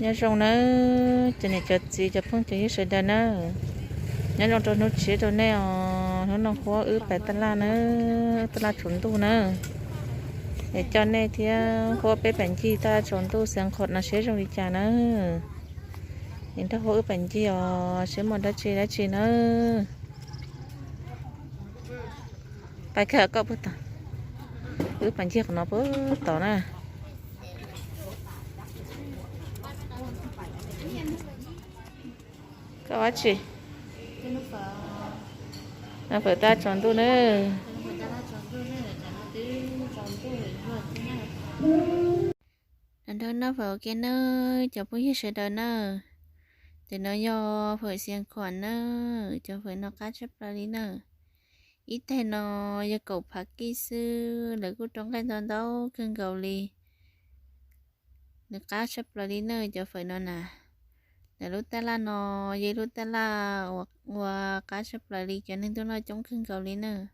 Nyob zoo nawb cov niam cov txiv cov phooj cov ywg sawv daws nawb. Nyob zoo rau hnub tshiab rau nej os. Hnub no Huab wb pais taj laj nawb, taj laj tsaus ntuj nawb. Es coj nej thiab Huab peb pais ncig taj laj tsaus ntuj Xeev Khuam no seb zoo li cas nawb. Es nrog Huab wb pais ncig os seb muaj dab tsi dab tsi nawb. Pais kawg koj puag tod, wb pais ncig qhov no puag tod na. Koj ua dab tsi? Noj fawm taj laj tsaus ntuj nawb. Los nrog noj fawm ua ke nawb cov phooj ywg sawv daws nawb. Ntawm no yog fawm Xeev Khuam nawb, cov fawm no qab tshaj plaws li nawb. Ib tais no yog kaum phav kij xwb, lawv kuj rau nqaij ntau ntau kawg nkaus li. Nws qab tshaj plaws li nawb cov fawm no na. Ntawm lub taj laj no yog ib lub taj laj uas qab tshaj plaws li, cov neeg tuaj noj coob kawg nkaus li nawb.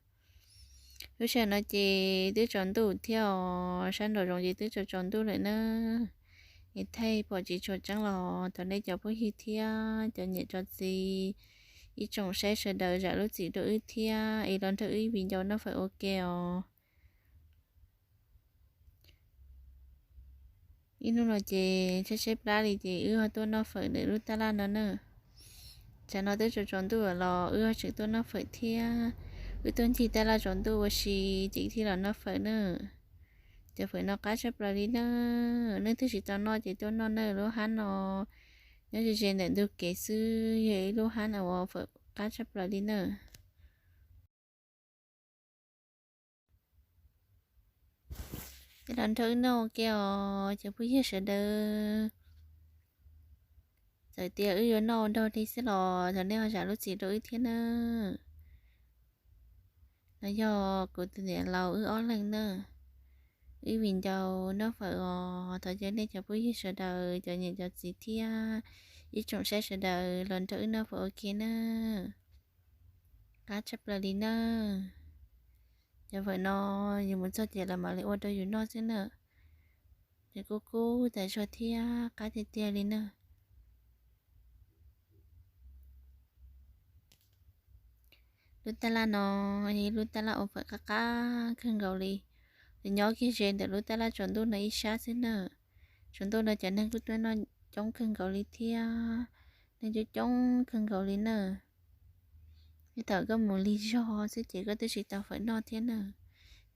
Lub sij hawm no ces twb tsaus ntuj thiab os, sab nraum zoov ces twb tsaus tsaus ntuj lawm nawb. Es thaij pom tsis tshua tseeb los thov nej cov phooj ywg thiab cov niam cov txiv ib tsoom saib sawv daws zam lub txim rau wb thiab es los nrog wb ib viv ncaus noj fawm ua ke os. Ib hnub no ces tshaib tshaib plab li ces wb ho tuaj noj fawm ntawm lub taj laj no nawb. Tsam no twb tsaus tsaus ntuj los wb ho tseem tuaj noj fawm thiab. Wb tuaj ncig taj laj tsaus ntuj ua si ces thiaj los noj fawm nawb. Cov fawm no qab tshaj plaws li nawb, nej twb tsis tau noj ces tuaj noj nawb. Lub hab no nyob ze ze ntawm ntug kev xwb, yog ib lub hab uas fawm qab tshaj plaws li nawb. Los nrog wb noj ua ke os cov phooj ywg sawv daws. Txawm tias wb yuav noj ua nraug li xwb los thov nej ho zam lub txim rau wb thiab nawb. No yog kuv tus niam laus wb ob leeg nawb. Wb viv ncaus noj fawm os, thov caw nej cov phooj ywg sawv daws, cov niam cov txiv thiab ib tsoom saib sawv daws los nrog wb noj fawm ua ke nawb. Qab tshaj plaws li nawb. Cov fawm no yus mus txog ces lawv mam li ua rau yus noj xwb nawb. Ces kub kub tas zog thiab qab tiag tiag li nawb. Lub taj laj no yog ib lub taj laj ua fawm qab qab kawg nkaus li. Ces nyob kiag ze ntawm lub taj laj tsaus ntuj no ib sab xwb nawb. Tsaus ntuj no cov neeg kuj tuaj noj coob kawg nkaus li thiab, neeg coob coob kawg nkaus li nawb. Tej thaum koj mus lig zog xwb ces koj twb tsis tau fawm noj thiab nawb,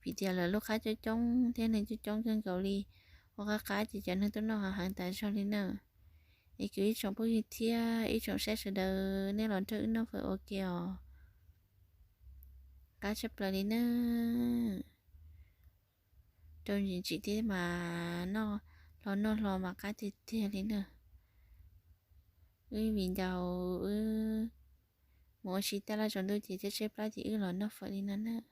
vim tias lawv lub qab coob coob thiab neeg coob coob kawg nkaus li. Ua qab qab ces cov neeg tuaj noj heev heev tas zog li nawb. Es kuv ib tsoom phooj ywg thiab ib tsoom saib sawv daws, nej los nrog wb noj fawm ua ke os. Qab tshaj plaws li nawb. Rau ntsim ntsim thiab mas noj hlo noj hlo mas qab tiag tiag li nawb. Wb viv ncaus wb mus ua si taj laj tsaus ntuj ces tshaib tshaib plab ces wb los noj fawm li no nawb.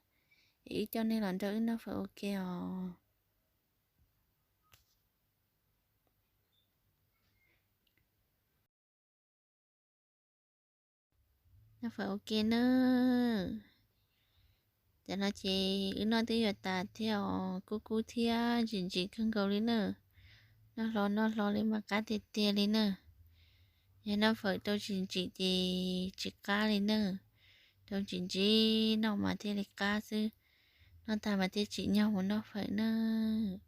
Es wb coj nej los nrog wb noj fawm ua ke os. Noj fawm ua ke nawb. Tam no ces wb noj twb yuav tas thiab os, kub kub thiab ntsim ntsim kawg nkaus li nawb. Noj hlo noj hlo li mas qab tiag tiag li nawb. Yog noj fawm rau tsis ntsim ces tsis qab li nawb. Rau ntsim ntsim noj mas thiaj li qab xwb. Noj tag mas thiaj tsim nyog mus noj fawm nawb.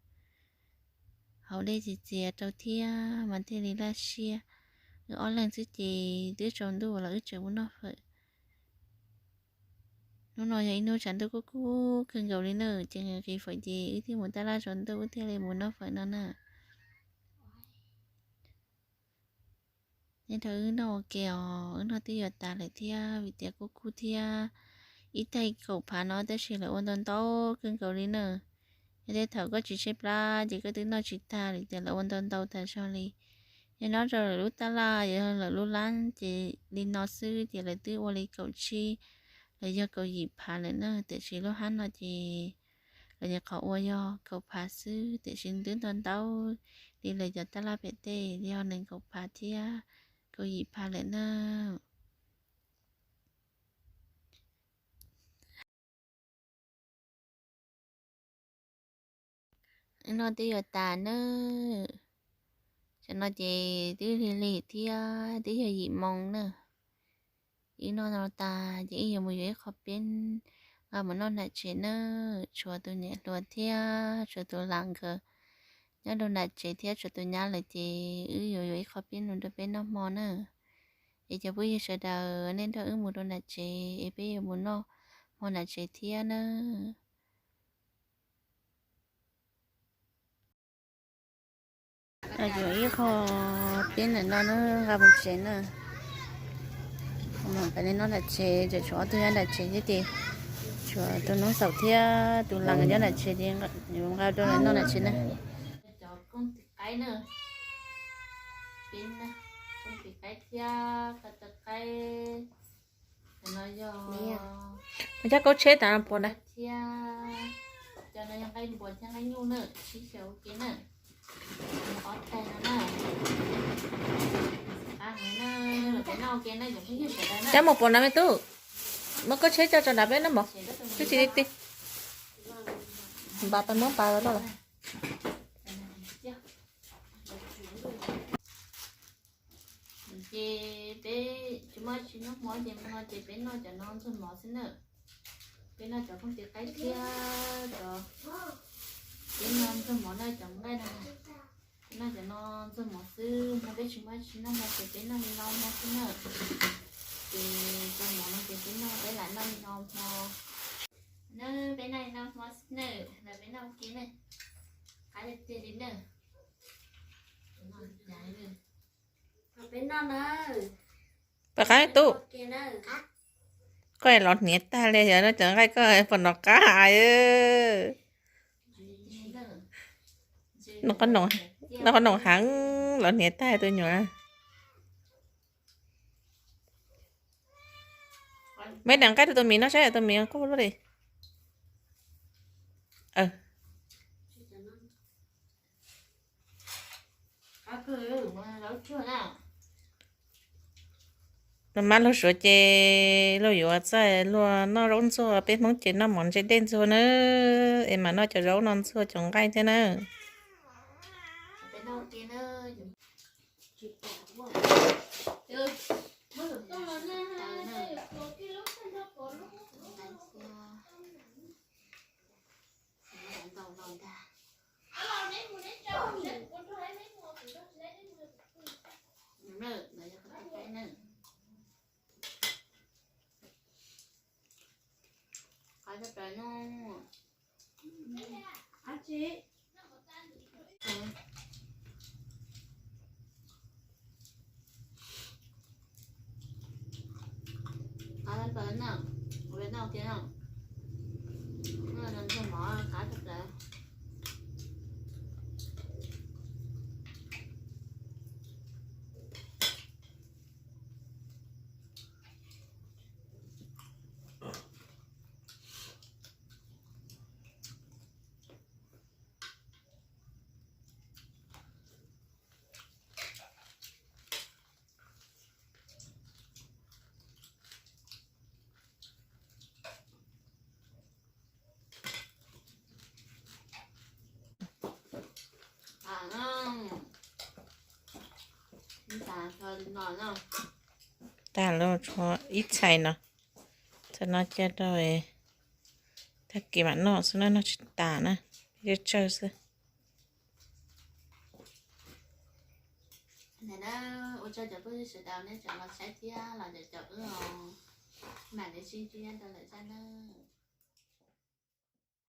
Haus dej txias txias rau thiab mas thiaj li laj siab. Wb ob leeg xwb ces twb tsaus ntuj los wb tseem mus noj fawm. Hnub no yog ib hnub tshav ntuj kub kub kawg nkaus li nawb, ces nqis fawm ces wb thiaj mus taj laj tsaus ntuj wb thiaj li mus noj fawm no na. Nej nrog wb noj ua ke os, wb noj twb yuav tas lawm thiab vim tias kub kub thiab. Ib taig kaum phav no tab sis lawv ua ntau ntau kawg nkaus li nawb. Yog tej thaum koj tsis tshaib plab ces koj twb noj tsis tag li tias lawv ua ntau ntau tas zog li. Yog nyob rau lawv lub taj laj, yog lawv lub lab ces li no xwb ces lawv twb ua li kaum tsib los yog kaum yim phav lawm na, tiam sis lub hab no ces lawv nyuam qhuav ua yog kaum phav xwb, tiam sis twb ntau ntau li lawv cov taj laj pem tej, yog nees nkaum phav thiab kaum yim phav lawm na. Wb noj twb yuav tas nawb. No ces twb lig lig thiab twb yog yim moo na. Wb noj no tas ces wb yuav mus yuav ib qho peb nqa mus noj nram tsev na. Tshuav tus niam hluas thiab tshuav tus las nkawd nyob rau nram tsev thiab tshuav tus nyab lawm ces wb yuav yuav ib qho peb mus rau peb noj hmo na. Es cov phooj ywg sawv daws nej nrog wb mus rau nram tsev es peb yuav mus noj hmo nram tsev thiab na. Yuav ib qho peb ntawm no na, nqa mus tsev na. Peb noj nram tsev ces tshuav ob tug nyob nram tsev thiab ces tshuav tus noob xaum thiab tus las nkawd nyob nram tsev ces yuav nqa rau noj nram tsev na. Cov kooj tis qaib na, peb kooj tis qaib thiab ko taw qaib. Cov no yog, cov kaub tsheb tas no puas na? Thiab cov no yog nqaij npuas thiab nqaij nyuj na, sib xyaw ua ke na. Ob tais no na. Cov mus puas no me tub, muab kaub tsheb coj tso nrad peb noj mov. Twb tsis li ti, npas pais muab npas los. Ces peb tsis muaj tsis noj hmo ces mus no ces peb noj cov no ntxuag mov xwb na. Peb noj cov kooj tis qaib thiab cov, peb noj ntxuag mov na cov nqaij no. Peb noj cov no ntxuag mov xwb, hmo peb tsis muaj tsis noj hmo ces peb noj li no hmo xwb na. Ces cov mov no ces peb noj peb lam noj li no hmo. Na, peb noj li no hmo xwb na, los peb noj ua ke na. Qab tiag tiag li na. Peb noj na. Pab qab tub. Koj los hniav tag li yog no cov nqaij koj puas nov qab hais. Noj qab noom heev los hniav tag tus nyuam. Muab daim nqaij rau tus mis no saib tus mis kub luaj li. Los mas luag suav ces luag yuav txawj luag noj zaub ntxuag, peb Hmoob ces noj mov ntse dej ntxuag na, es mas noj cov zaub no ntxuag cov nqaij thiab na. Qab tshaj plaws na, ua li noj kiag na. Noj no ntxuag mov qab tshaj plaws. Tag lawm, tshuav ib txhais no, txhais no cia rau tag kis mam noj xwb na, noj tsis tas na, tsawg tsawg xwb. Ua tsaug cov phooj ywg sawv daws nej tseem los saib thiab los caum wb os. Mam li sib ntsib nyob rau lwm zaj na.